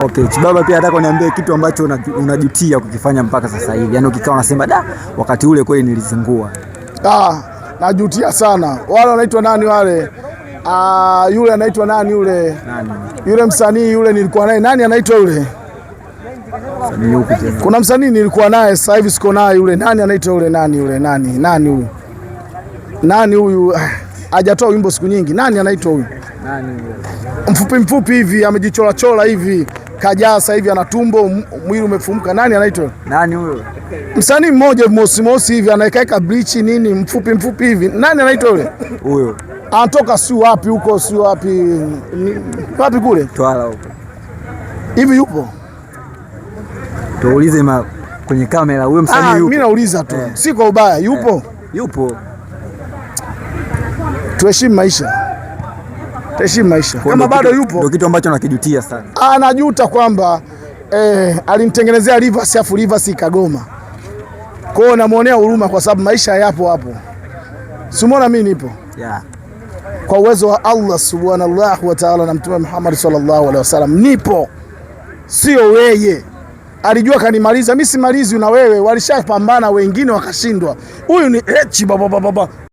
Okay, Chibaba pia nataka uniambie kitu ambacho unajutia kukifanya mpaka sasa hivi. Yaani ukikaa unasema da, wakati ule kweli nilizingua. Ah, najutia sana. Wale wanaitwa nani wale? Ah, yule anaitwa nani yule? Nani? Yule msanii yule nilikuwa naye, nani anaitwa yule? Msanii yupi tena? Kuna msanii nilikuwa naye sasa hivi siko naye yule. Nani anaitwa yule? Nani yule? Nani? Nani huyu? Nani huyu? Ah, hajatoa wimbo siku nyingi. Nani anaitwa huyu? Nani yule? Mfupi mfupi hivi amejichora chora hivi, kajaa sasa hivi ana tumbo, mwili umefumuka. Nani anaitwa? Nani huyo? Msanii mmoja mosi mosi hivi anaekaeka bleach nini, mfupi mfupi hivi. Nani anaitwa yule? Huyo. Anatoka si wapi huko, si wapi wapi kule Twala huko. Hivi yupo? Tuulize kwenye kamera huyo msanii yupo. Mimi nauliza tu Eh. Si kwa ubaya, yupo? Yupo. Tuheshimu maisha, tuheshimu maisha. Kama bado yupo, ndio kitu ambacho nakijutia sana. Anajuta kwamba alimtengenezea Rivers afu Rivers ikagoma. Kwa hiyo namuonea huruma kwa sababu maisha yapo hapo. Si umeona mimi nipo? Yeah. Kwa uwezo wa Allah subhanallahu wa ta'ala na Mtume Muhammad sallallahu alaihi wasallam nipo, sio weye. Alijua kanimaliza, mimi simalizi na wewe. Walishapambana wengine wakashindwa, huyu ni echi baba baba.